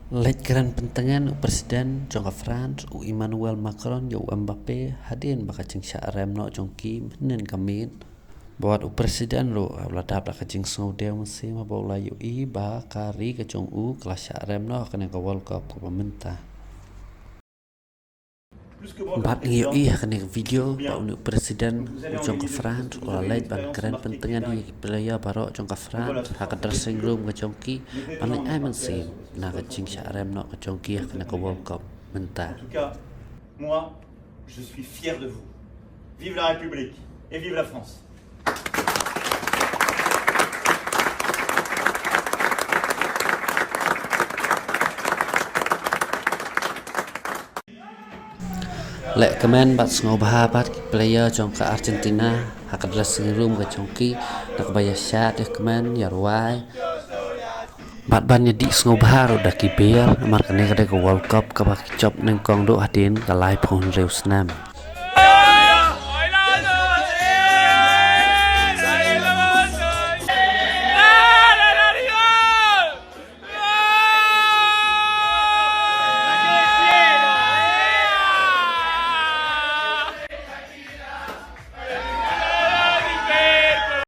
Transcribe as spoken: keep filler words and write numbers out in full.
Leit kren pyntngen u President jong ka France u Emmanuel Macron ïa u Mbappe hadien ba ka jingshah rem noh jong ki mynhynnin ka miet. Bad u President ruh u la dap da ka jingsngewdew mynsiem haba u la ïohi ba ka ri ka jong u ka la shah rem noh ha kane ka World Cup kaba mynta. Bad ngi ïohi ha kane ka video ba une u President u jong ka France u la leit ban kren pyntngen ïa ki player baroh jong ka France ha ka dressing room ka jong ki ban leit ai mynsiem na ka jingshah rem noh ka jong ki ha kane ka World Cup mynta. Moi, je suis fier de vous. Vive la République et vive la France. Leh kmen bad sngewbha bad ki player jong ka Argentina ha ka dressing room ka jong ki, na kaba ïa shad ïa kmen ïa rwai bad ban ïa dih sngewbha ruh da ki beer, namar kane ka dei ka World Cup kaba ki jop nyngkong duh hadien ka laiphew hynriew snem.